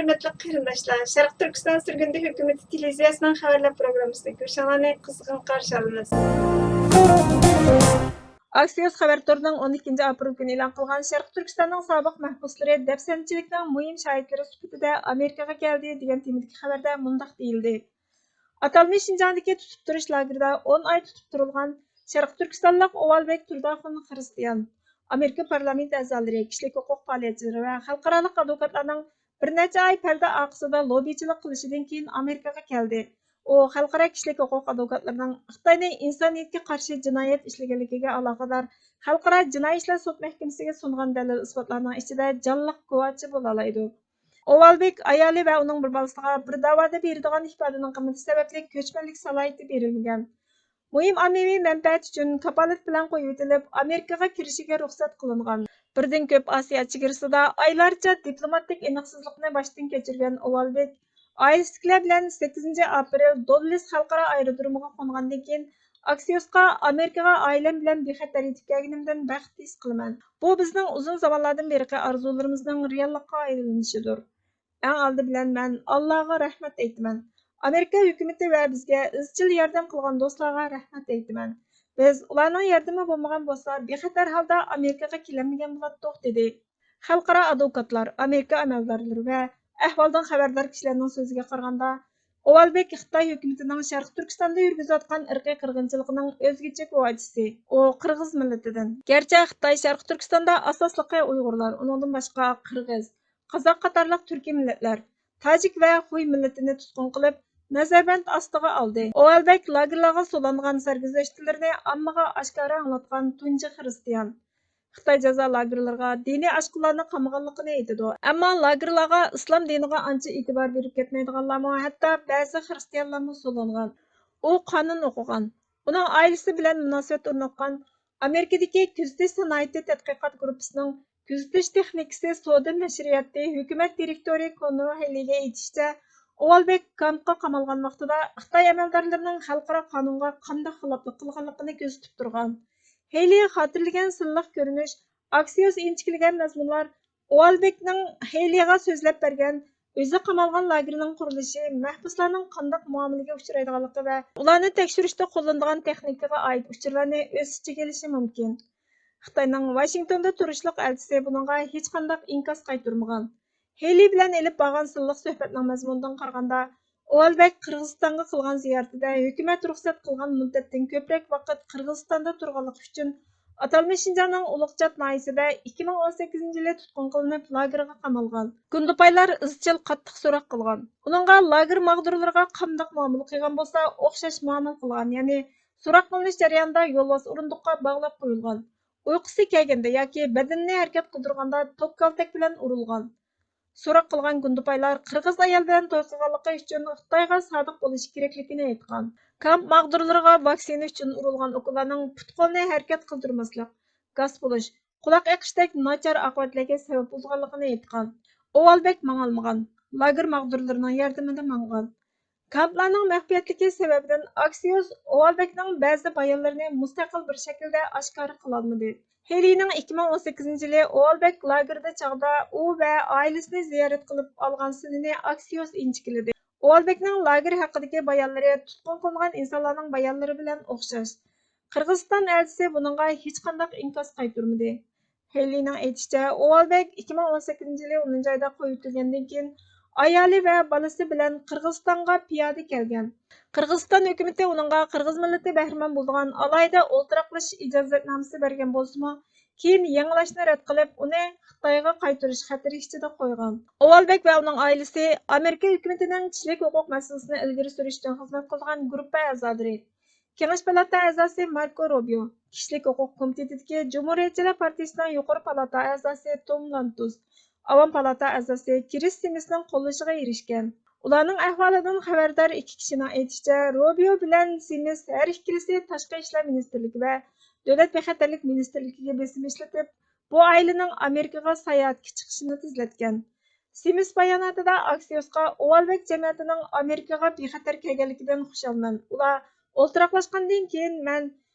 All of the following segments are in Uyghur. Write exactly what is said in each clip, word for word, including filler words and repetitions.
ھۆرمەتلىك قېرىنداشلار، شەرقىي تۈركىستان سۈرگۈندە ھۆكۈمىتى تېلېۋىزىيەسىنىڭ خەۋەرلەر پروگراممىسىدا كۆرۈشۈڭلارنى قىزغىن قارشى ئالىمىز. ئاكسىيوس خەۋەر تورىنىڭ ئون ئىككىنچى ئاپرېل كۈنى ئېلان قىلغان شەرقىي تۈركىستاننىڭ سابىق مەھبۇسلىرى دەپسەندىچىلىكنىڭ مۇھىم شاھىتلىرى سۈپىتىدە ئامېرىكىغا كەلدى دېگەن تېمىدىكى خەۋەردە مۇنداق دېيىلدى: ئاتالمىش شىنجاڭدىكى تۇتۇپ تۇرۇش لاگېرىدا ئون ئاي تۇتۇپ تۇرۇلغان شەرقىي تۈركىستانلىق ئوۋالبېك تۇرداخۇن خىرىستىيان، ئامېرىكا پارلامېنت ئەزالىرى، كىشىلىك ھوقۇق پائالىيەتچىلىرى ۋە خەلقئارالىق ئادۋوكاتلارنىڭ بىر نەچچە ئاي پەردە ئارقىسىدا لوببىچىلىق قىلىشىدىن كېيىن ئامېرىكىغا كەلدى. ئۇ خەلقئارا كىشىلىك ھوقۇق ئادۋوكاتلىرىنىڭ خىتاينى ئىنسانىيەتكە قارشى جىنايەت ئىشلىگەنلىكىگە ئالاقىدار خەلقئارا جىنايى ئىشلار سوت مەھكىمىسىگە سۇنغان دەلىل-ئىسپاتلارنىڭ ئىچىدە جانلىق گۇۋاھچى بولالايدۇ. ئوۋالبېك ئايالى ۋە ئۇنىڭ بىر بالىسىغا بىر داۋادا بېرىدىغان ئىپادىنىڭ قىممىتى سەۋەبلىك كۆچمەنلىك سالاھىيىتى بېرىلمىگەن. مۇھىم ئاممىۋى مەنپەئەت ئۈچۈن كاپالەت بىلەن قويۇۋېتىلىپ، ئامېرىكىغا كىرىشىگە رۇخسەت قىلىنغان. بىردىن كۆپ ئاسىيا چېگرىسىدا ئايلارچە دىپلوماتىك ئېنىقسىزلىقنى باشتىن كەچۈرگەن ئوۋالبېك ئائىلىسىدىكىلەر بىلەن سەككىزىنچى ئاپرېل دوللېس خەلقئارا ئايرودرومىغا قونغاندىن كېيىن، ئاكسىيوسقا ئامېرىكىغا ئائىلەم بىلەن بىخەتەر يېتىپ كەلگىنىمدىن بەخت ھېس قىلىمەن. بۇ بىزنىڭ ئۇزۇن زامانلاردىن بېرىقى ئارزۇلىرىمىزنىڭ رېئاللىققا ئايلىنىشىدۇر. ئەڭ ئالدى بىلەن مەن ئاللاغا رەھمەت ئېيتىمەن. ئامېرىكا ھۆكۈمىتى ۋە بىزگە ئىزچىل ياردەم قىلغان دوستلارغا رەھمەت ئېيتىمەن. بىز ئۇلارنىڭ ياردىمى بولمىغان بولسا، بىخەتەر ھالدا ئامېرىكىغا كېلەلمىگەن بولاتتۇق، دېدى. خەلقئارا ئادۋوكاتلار، ئامېرىكا ئەمەلدارلىرى ۋە ئەھۋالدىن خەۋەردار كىشىلەرنىڭ سۆزىگە قارىغاندا، ئوۋالبېك خىتاي ھۆكۈمىتىنىڭ شەرقىي تۈركىستاندا يۈرگۈزۈۋاتقان ئىرقىي قىرغىنچىلىقىنىڭ ئۆزگىچە گۇۋاھچىسى. ئۇ قىرغىز مىللىتىدىن. گەرچە خىتاي شەرقىي تۈركىستاندا ئاساسلىقى ئۇيغۇرلار، ئۇنىڭدىن باشقا قىرغىز، قازاق قاتارلىق تۈركىي مىللەتلەر، تاجىك ۋە خۇي مىللىتىنى تۇتقۇن قىلىپ، نەزەربەند ئاستىغا ئالدى. ئوۋالبېك لاگېرلارغا سولانغان سەرگۈزەشتلىرىنى ئاممىغا ئاشكارا ئاڭلاتقان تۇنجى خىرىستىيان. خىتاي جازا لاگېرلىرىغا دىنىي ئاشقۇنلارنى قامىغانلىقىنى ئېيتىدۇ، ئەمما لاگېرلارغا ئىسلام دىنىغا ئانچە ئېتىبار بېرىپ كەتمەيدىغانلارمۇ، ھەتتا بەزى خىرىستىيانلارمۇ سولانغان. ئۇ قانۇن ئوقۇغان. ئۇنىڭ ئائىلىسى بىلەن مۇناسىۋەت ئورناتقان ئامېرىكىدىكى كۆزىتىش سانائىتى تەتقىقات گۇرۇپپىسىنىڭ كۆزىتىش تېخنىكىسى سودا نەشرىياتى ھۆكۈمەت دىرېكتورى كونور ھېلىگە ئېيتىشىچە، ئوۋالبېك كامپقا قامالغان ۋاقتىدا خىتاي ئەمەلدارلىرىنىڭ خەلقئارا قانۇنغا قانداق خىلاپلىق قىلغانلىقىنى كۆزىتىپ تۇرغان. ھېلى خاتىرىلىگەن سىنلىق كۆرۈنۈش، ئاكسىيوس ئىنچىكىلىگەن مەزمۇنلار، ئوۋالبېكنىڭ ھېلىغا سۆزلەپ بەرگەن ئۆزى قامالغان لاگېرنىڭ قۇرۇلۇشى، مەھبۇسلارنىڭ قانداق مۇئامىلىگە ئۇچرايدىغانلىقى ۋە ئۇلارنى تەكشۈرۈشتە قوللىنىدىغان تېخنىكىغا ئائىت ئۇچۇرلارنى ئۆز ئىچىگە ئېلىشى مۇمكىن. خىتاينىڭ ۋاشىنگتوندا تۇرۇشلۇق ئەلچىسى بۇنىڭغا ھېچقانداق ئىنكاس قايتۇرمىغان. ھېلى بىلەن ئېلىپ بارغان سىرلىق سۆھبەتنىڭ مەزمۇنىدىن قارىغاندا، ئوۋالبېك قىرغىزىستانغا قىلغان زىيارىتىدە ھۆكۈمەت رۇخسەت قىلغان مۇددەتتىن كۆپرەك ۋاقىت قىرغىزىستاندا تۇرغانلىقى ئۈچۈن، ئاتالمىش شىنجاڭنىڭ ئۇلۇغچات ناھىيەسىدە ئىككى مىڭ ئون سەككىزىنچى يىلى تۇتقۇن قىلىنىپ، لاگېرغا قامالغان. گۇندىپايلار ئىزچىل قاتتىق سوراق قىلغان. ئۇنىڭغا لاگېر ماغدۇرلىرىغا قانداق مۇئامىلە قىلغان بولسا، ئوخشاش مۇئامىلە قىلغان، يەنى سوراق قىلىنىش جەريانىدا يولۋاس ئورۇندۇققا باغلاپ قويۇلغان. ئۇيقۇسى كەلگەندە ياكى بەدىنىنى ھەرىكەت قىلدۇرغاندا توك كالتەك بىلەن ئۇرۇلغان. سوراق قىلغان گۇندىپايلار قىرغىز ئايال بىلەن توي قىلغانلىقى ئۈچۈن خىتايغا سادىق بولۇشى كېرەكلىكىنى ئېيتقان. كامپ ماغدۇرلىرىغا ۋاكسىنا ئۈچۈن ئۇرۇلغان ئوكۇللارنىڭ پۇت-قولنى ھەرىكەت قىلدۇرماسلىق، گاس بولۇش، قۇلاق ئېقىشتەك ناچار ئاقىۋەتلەرگە سەۋەب بولىدىغانلىقىنى ئېيتقان. ئوۋالبېك ماڭالمىغان، لاگېر ماغدۇرلىرىنىڭ ياردىمىدە ماڭغان. كامپلارنىڭ مەخپىيەتلىكى سەۋەبىدىن ئاكسىيوس ئوۋالبېكنىڭ بەزى بايانلىرىنى مۇستەقىل بىر شەكىلدە ئاشكارا قىلالمىدى. ھېلىنىڭ ئىككى مىڭ ئون سەككىزىنچى يىلى ئوۋالبېك لاگېردا چاغدا ئۇ ۋە ئائىلىسىنى زىيارەت قىلىپ ئالغان سىنىنى ئاكسىيوس ئىنچىكىلىدى. ئوۋالبېكنىڭ لاگېر ھەققىدىكى بايانلىرى تۇتقۇن قىلىنغان ئىنسانلارنىڭ بايانلىرى بىلەن ئوخشاش. قىرغىزىستان ئەلچىسى بۇنىڭغا ھېچقانداق ئىنكاس قايتۇرمىدى. ھېلىنىڭ ئېيتىشىچە، ئوۋالبېك ئىككى مىڭ ئون سەككىزىنچى يىلى ئونىنچى ئايدا قويۇۋېتىلگەندىن كېيىن، ئايالى ۋە بالىسى بىلەن قىرغىزىستانغا پىيادە كەلگەن. قىرغىزىستان ھۆكۈمىتى ئۇنىڭغا قىرغىز مىللىتى بەھرىمەن بولىدىغان ئالاھىدە ئولتۇراقلىشىش ئىجازەتنامىسى بەرگەن بولسىمۇ، كېيىن يېڭىلاشنى رەت قىلىپ، ئۇنى خىتايغا قايتۇرۇش خەتىرى ئىچىدە قويغان. ئوۋالبېك ۋە ئۇنىڭ ئائىلىسى ئامېرىكا ھۆكۈمىتىنىڭ كىشىلىك ھوقۇق مەسىلىسىنى ئىلگىرى سۈرۈش ئۈچۈن خىزمەت قىلىدىغان گۇرۇپپا ئەزالىرى. كېڭەش پالاتا ئەزاسى ماركو روبىيو، كىشىلىك ھوقۇق كومىتېتىدىكى جۇمھۇرىيەتچىلەر پارتىيىسىنىڭ يۇقىرى پالاتا ئەزاسى توم لانتوس، ئاۋام پالاتا ئەزاسى كرىس سىمىسنىڭ قوللىشىغا ئېرىشكەن. ئۇلارنىڭ ئەھۋالىدىن خەۋەردار ئىككى كىشىنىڭ ئېيتىشىچە، روبىيو بىلەن سىمىس ھەر ئىككىلىسى تاشقى ئىشلار مىنىستىرلىكى ۋە دۆلەت بىخەتەرلىك مىنىستىرلىكىگە بېسىم ئىشلىتىپ، بۇ ئائىلىنىڭ ئامېرىكىغا ساياھەتكە چىقىشىنى تېزلەتكەن. سىمىس باياناتىدا ئاكسىيوسقا ئوۋالبېك جەمەتىنىڭ ئامېرىكىغا بىخەتەر كەلگەنلىكىدىن خۇشالمەن. ئۇلار ئولتۇراقلاشقاندىن كېيىن، مەن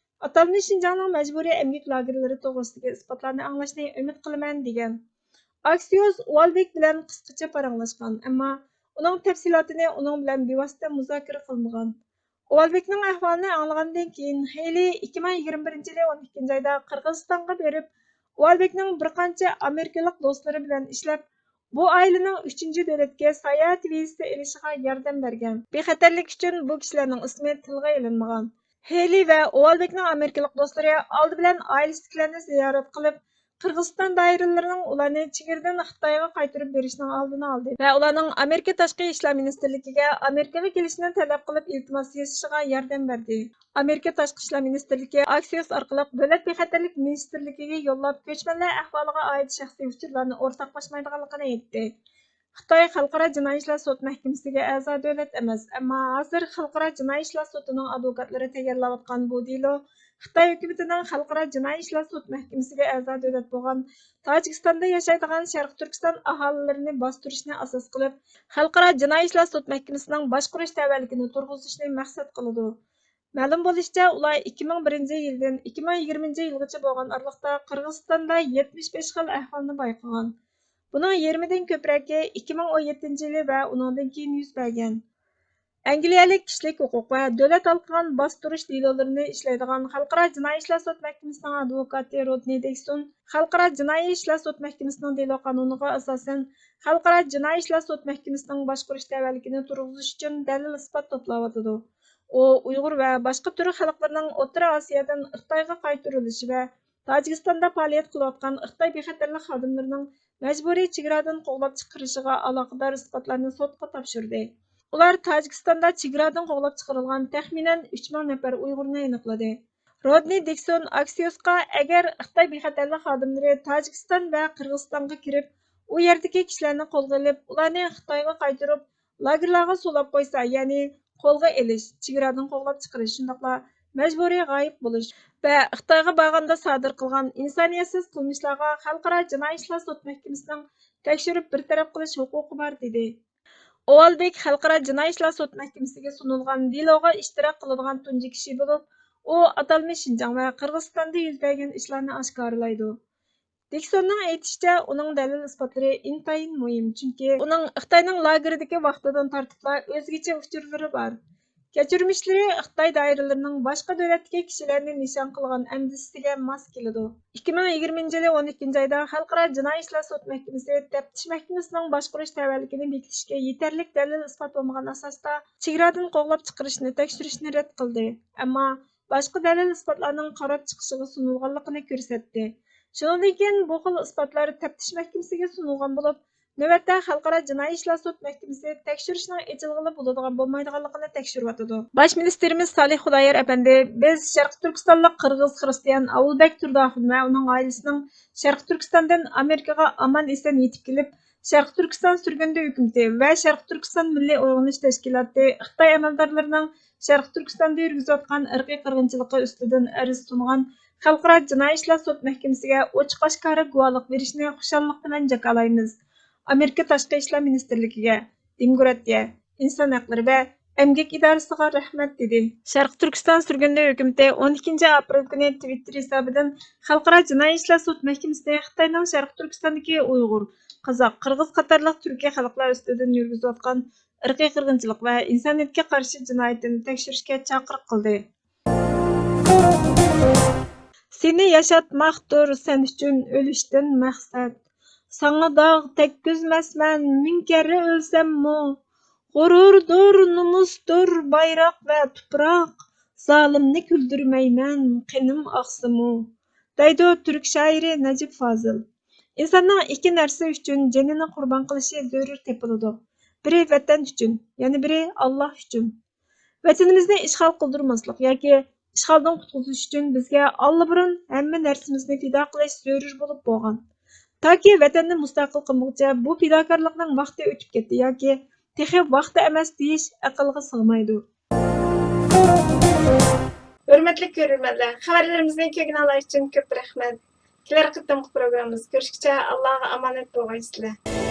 ئاتالمىش شىنجاڭنىڭ مەجبۇرىي ئەمگەك لاگېرلىرى توغرىسىدىكى ئىسپاتلارنى ئاڭلاشنى ئۈمىد قىلىمەن، دېگەن. ئاكسىيوس ئۇۋالبېك بىلەن قىسقىچە پاراڭلاشقان، ئەمما ئۇنىڭ تەپسىلاتىنى ئۇنىڭ بىلەن بىۋاسىتە مۇزاكىرە قىلمىغان. ئۇۋالبېكنىڭ ئەھۋالىنى ئاڭلىغاندىن كېيىن، خېيلى ئىككى مىڭ يىگىرمە بىرىنچى يىلى ئون ئىككىنچى ئايدا قىرغىزىستانغا بېرىپ، ئۇۋالبېكنىڭ بىر قانچە ئامېرىكىلىق دوستلىرى بىلەن ئىشلەپ، بۇ ئائىلىنىڭ ئۈچىنچى دۆلەتكە ساياھەت ۋىزىسى ئېلىشىغا ياردەم بەرگەن. بىخەتەرلىك ئۈچۈن بۇ كىشىلەرنىڭ ئىسمى تىلغا ئېلىنمىغان. خېيلى ۋە ئۇۋالبېكنىڭ ئامېرىكىلىق دوستلىرى ئالدى بىلەن ئائىلىسىدىكىلەرنى زىيارەت قىلىپ، قىرغىزىستان دائىرىلىرىنىڭ ئۇلارنى چېگرىدىن خىتايغا قايتۇرۇپ بېرىشنىڭ ئالدىنى ئالدى ۋە ئۇلارنىڭ ئامېرىكا تاشقى ئىشلار مىنىستىرلىكىگە ئامېرىكىغا كېلىشىنى تەلەپ قىلىپ ئىلتىماس يېزىشىغا ياردەم بەردى. ئامېرىكا تاشقى ئىشلار مىنىستىرلىكى ئاكسىيوس ئارقىلىق دۆلەت بىخەتەرلىك مىنىستىرلىكىگە يوللاپ، كۆچمەنلەر ئەھۋالىغا ئائىت شەخسىي ئۇچۇرلارنى ئورتاقلاشمايدىغانلىقىنى ئېيتتى. خىتاي خەلقئارا جىنايى ئىشلار سوت مەھكىمىسىگە ئەزا دۆلەت ئەمەس، ئەمما ھازىر خەلقئارا جىنايى ئىشلار سوتىنىڭ ئادۋوكاتلىرى تەييارلاۋاتقان بۇ دېلو خىتاي ھۆكۈمىتىنىڭ خەلقئارا جىنايى ئىشلار سوت مەھكىمىسىگە ئەزا دۆلەت بولغان تاجىكىستاندا ياشايدىغان شەرقىي تۈركىستان ئاھالىلىرىنى باستۇرۇشنى ئاساس قىلىپ، خەلقئارا جىنايى ئىشلار سوت مەھكىمىسىنىڭ باشقۇرۇش تەۋەلىكىنى تۇرغۇزۇشنى مەقسەت قىلىدۇ. مەلۇم بولۇشىچە، ئۇلار ئىككى مىڭ بىرىنچى يىلدىن ئىككى مىڭ يىگىرمىنچى يىلغىچە بولغان ئارىلىقتا قىرغىزىستاندا يەتمىش بەش خىل ئەھۋالنى بايقىغان. بۇنىڭ يېرىمىدىن كۆپرەكى ئىككى مىڭ ئون يەتتىنچى يىلى ۋە ئۇنىڭدىن كېيىن يۈز بەرگەن. ئەنگلىيەلىك كىشىلىك ھوقۇق ۋە دۆلەت ھالقىغان باستۇرۇش دېلولىرىنى ئىشلەيدىغان خەلقئارا جىنايى ئىشلار سوت مەھكىمىسىنىڭ ئادۋوكاتى رودنى دېكسون خەلقئارا جىنايى ئىشلار سوت مەھكىمىسىنىڭ دېلو قانۇنىغا ئاساسەن، خەلقئارا جىنايى ئىشلار سوت مەھكىمىسىنىڭ باشقۇرۇش تەۋەلىكىنى تۇرغۇزۇش ئۈچۈن دەلىل-ئىسپات توپلاۋاتىدۇ. ئۇ ئۇيغۇر ۋە باشقا تۈرك خەلقلىرىنىڭ ئوتتۇرا ئاسىيادىن خىتايغا قايتۇرۇلۇشى ۋە تاجىكىستاندا پائالىيەت قىلىۋاتقان خىتاي بىخەتەرلىك خادىملىرىنىڭ مەجبۇرىي چېگرادىن قوغلاپ چىقىرىشىغا ئالاقىدار ئىسپاتلارنى سوتقا تاپشۇردى. ئۇلار تاجىكىستاندا چېگرادىن قوغلاپ چىقىرىلغان تەخمىنەن ئۈچ مىڭ نەپەر ئۇيغۇرنى ئېنىقلىدى. رودنى دىكسون ئاكسىيوسقا، ئەگەر خىتاي بىخەتەرلىك خادىملىرى تاجىكىستان ۋە قىرغىزىستانغا كىرىپ، ئۇ يەردىكى كىشىلەرنى قولغا ئېلىپ، ئۇلارنى خىتايغا قايتۇرۇپ، لاگېرلارغا سولاپ قويسا، يەنى قولغا ئېلىش، چېگرادىن قوغلاپ چىقىرىش، شۇنداقلا مەجبۇرىي غايىب بولۇش ۋە خىتايغا بارغاندا سادىر قىلغان ئىنسانىيەتسىز قىلمىشلارغا خەلقئارا جىنايى ئىشلار سوت مەھكىمىسىنىڭ تەكشۈرۈپ بىر تەرەپ قىلىش ھوقۇقى بار، دېدى. ئوۋالبېك خەلقئارا جىنايى ئىشلار سوت مەھكىمىسىگە سۇنۇلغان دېلوغا ئىشتىراك قىلىدىغان تۇنجى كىشى بولۇپ، ئۇ ئاتالمىش شىنجاڭ ۋە قىرغىزىستاندا يۈز بەرگەن ئىشلارنى ئاشكارىلايدۇ. دىكسوننىڭ ئېيتىشىچە، ئۇنىڭ دەلىل-ئىسپاتلىرى ئىنتايىن مۇھىم، چۈنكى ئۇنىڭ خىتاينىڭ لاگېرىدىكى ۋاقتىدىن تارتىپلا ئۆزگىچە ئۇچۇرلىرى بار. كەچۈرمىشلىرى خىتاي دائىرىلىرىنىڭ باشقا دۆلەتتىكى كىشىلەرنى نىشان قىلغان ئەندىزىسىگە ماس كېلىدۇ. ئىككى مىڭ يىگىرمىنچى يىلى ئون ئىككىنچى ئايدا خەلقئارا جىنايى ئىشلار سوت مەھكىمىسى تەپتىش مەھكىمىسىنىڭ باشقۇرۇش تەۋەلىكىنى بېكىتىشكە يېتەرلىك دەلىل-ئىسپات بولمىغان ئاساستا چېگرادىن قوغلاپ چىقىرىشنى تەكشۈرۈشنى رەت قىلدى. ئەمما باشقا دەلىل-ئىسپاتلارنىڭ قاراپ چىقىشىغا سۇنۇلغانلىقىنى كۆرسەتتى. شۇنىڭدىن كېيىن بۇ خىل ئىسپاتلار تەپتىش مەھكىمىسىگە سۇنۇلغان بولۇپ، نۆۋەتتە خەلقئارا جىنايى ئىشلار سوت مەھكىمىسى تەكشۈرۈشنىڭ ئېچىلغىلى بولىدىغان بولمايدىغانلىقىنى تەكشۈرۈۋاتىدۇ. باش مىنىستىرىمىز سالىھ خۇدايار ئەپەندى، بىز شەرقىي تۈركىستانلىق قىرغىز خىرىستىيان ئاۋۇلبەك تۇرداخۇن ۋە ئۇنىڭ ئائىلىسىنىڭ شەرقىي تۈركىستاندىن ئامېرىكىغا ئامان-ئېسەن يېتىپ كېلىپ، شەرقىي تۈركىستان سۈرگۈندە ھۆكۈمىتى ۋە شەرقىي تۈركىستان مىللىي ئويغىنىش تەشكىلاتى خىتاي ئەمەلدارلىرىنىڭ شەرقىي تۈركىستاندا يۈرگۈزۈۋاتقان ئىرقىي قىرغىنچىلىقى ئۈستىدىن ئەرز سۇنغان خەلقئارا جىنايى ئىشلار سوت مەھكىمىسىگە ئوچۇق-ئاشكارا گۇۋاھلىق بېرىشنى خۇشاللىق بىلەن جاكارلايمىز. ئامېرىكا تاشقى ئىشلار مىنىستىرلىكىگە، دېموكراتىيە، ئىنسان ھەقلىرى ۋە ئەمگەك ئىدارىسىغا رەھمەت، دېدى. شەرقىي تۈركىستان سۈرگۈندە ھۆكۈمىتى ئون ئىككىنچى ئاپرېل كۈنى تىۋىتتېر ھېسابىدىن خەلقئارا جىنايى ئىشلار سوت مەھكىمىسى خىتاينىڭ شەرقىي تۈركىستاندىكى ئۇيغۇر، قازاق، قىرغىز قاتارلىق تۈركىي خەلقلەر ئۈستىدىن يۈرگۈزۈۋاتقان ئىرقىي قىرغىنچىلىق ۋە ئىنسانىيەتكە قارشى جىنايىتىنى تەكشۈرۈشكە چاقىرىق قىلدى. سېنى ياشاتماقتۇر سەن ئۈچۈن ئۆلۈشتىن مەقسەت. ساڭا داغ تەگكۈزمەسمەن مىڭ كەررە ئۆلسەممۇ. غۇرۇردۇر، نومۇستۇر بايراق ۋە تۇپراق. زالىمنى كۈلدۈرمەيمەن، قېنىم ئاقسىمۇ، دەيدۇ تۈرك شائىرى نەجىپ فازىل. ئىنساننىڭ ئىككى نەرسە ئۈچۈن جېنىنى قۇربان قىلىشى زۆرۈر تېپىلىدۇ. بىرى ۋەتەن ئۈچۈن، يەنە بىرى ئاللاھ ئۈچۈن. ۋەتىنىمىزنى ئىشغال قىلدۇرماسلىق ياكى ئىشغالدىن قۇتقۇزۇش ئۈچۈن بىزگە ئاللىبۇرۇن ھەممە نەرسىمىزنى پىدا قىلىش زۆرۈر بولۇپ بولغان. تاكى ۋەتەننى مۇستەقىل قىلمىغۇچە بۇ پىداكارلىقنىڭ ۋاقتى ئۆتۈپ كەتتى ياكى تېخى ۋاقتى ئەمەس دېيىش ئەقىلگە سىغمايدۇ. ھۆرمەتلىك كۆرۈرمەنلەر، خەۋەرلىرىمىزنى كۆرگىنىڭلار ئۈچۈن كۆپ رەھمەت. كېلەر قېتىمقى پروگراممىمىزدا كۆرۈشكىچە ئاللاغا ئامانەت بولغايسىلەر.